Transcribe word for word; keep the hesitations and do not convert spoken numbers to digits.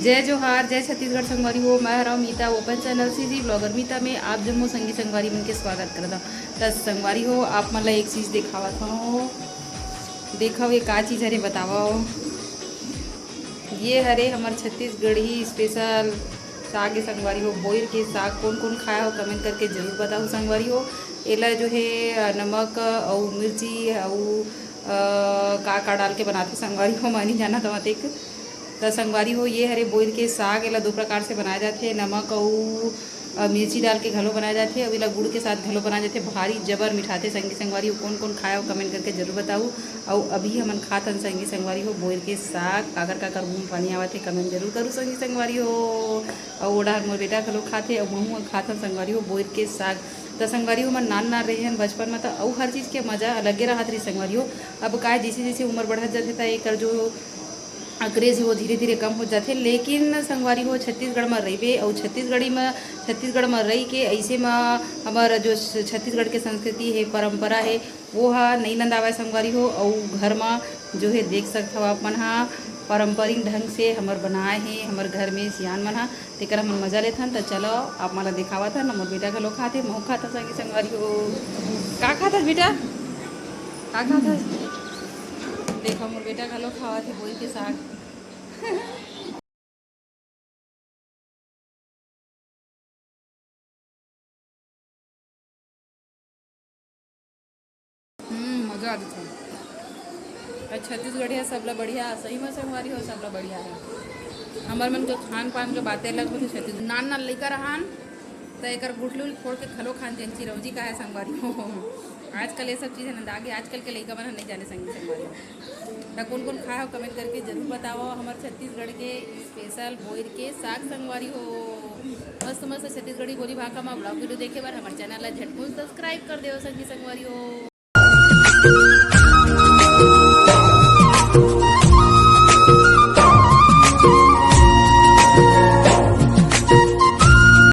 जय जोहार, जय छत्तीसगढ़ संगवारी हो। मैं हरव मीता, अपन चैनल सीजी ब्लॉगर मीता में आप जम्मो संगी संगवारी मन के स्वागत करत हव। त संगवारी हो, आप मन ला एक चीज देखावत हव, देखव ये का चीज हरे, बतावव। ये हरे हमर छत्तीसगढ़ी स्पेशल साग ए संगवारी हो, बोइर के साग। कोन कोन खाए हो कमेंट करके जरूर बताओ संगवारी हो। एला जो है अ, नमक अउ मिर्ची अउ अ, का का डाल के बनाथे संगवारी हो, मैं नहीं जाना तो एक। त संगवारी हो, ये हरे बोइर के साग, एला दो प्रकार से बनाए जाथे, नमक अउ अ, मिर्ची डाल के घलो बनाए जाथे, अउ एला गुड़ के साथ घलो बनाए जाथे। भारी जबर मिठाथे संगी संगवारी हो। कोन कोन खाए हो कमेंट करके जरूर बताऊ। अउ अभी हमन खात हन संगी संगवारी हो बोइर के साग। काकर काकर मुंह पानी आवत हे, कमेंट जरूर करू संगी संगवारी हो। अउ ओड़ा हर मोर बेटा घलो खाथे, अउ महू ह खात हन संगवारी हो बोइर के साग। त संगवारी हो, हमन नान नान रहे हन बचपन में, त अउ हर चीज के मजा अलगे रहत रही संगवारी हो। अब काय, जैसे जैसे उम्र बढ़त जाथे, त एकर जो क्रेज हे वो धीरे धीरे कम हो जाथे। लेकिन संगवारी हो, छत्तीसगढ़ में रहिबे अउ छत्तीसगढ़ी में, छत्तीसगढ़ में रही के ऐसे में हमर जो छ-, छत्तीसगढ़ के संस्कृति हे, परंपरा हे, वो ह नई नंदावय संगवारी हो। अउ घर में जो हे देख सकथव आप मन ह, पारंपरिक ढंग से हमर बनाए हे, हमर घर में सियान मन ह, तेकर हमन मजा लेथन। त चलो, आप मन ला देखावत हन, मोर बेटा घलो खाथे, महू खात हन संगी संगवारी हो। का खात हस बेटा? का खात हस? देखो, मोर बेटा घलो खावत हे बोइर के साग। हम्म, मजा आ जाता। अउ छत्तीसगढ़िया सबला बढ़िया, सही में संगवारी हो, सबला बढ़िया है। हमर मन के खान पान के बातें अलग होती। छत्तीस नान नान लइका रहन, त एकर गुठली उठली फोड़ के खलो खान जेन चिरौंजी का है संगवारी हो। आजकल ये सब चीज़ है ना दागे, आजकल के लइका मन ह नहीं जाने संगी संगवारी हो। त कोन कोन खाए हो कमेंट करके जरूर बताओ। हमर छत्तीसगढ़ के स्पेशल बोइर के साग संगवारी हो। मस्त मस्त छत्तीसगढ़ी बोली भाखा में ब्लॉग वीडियो देखे बर हमर चैनल ला झटकुन सब्सक्राइब कर देव संगी संगवारी हो।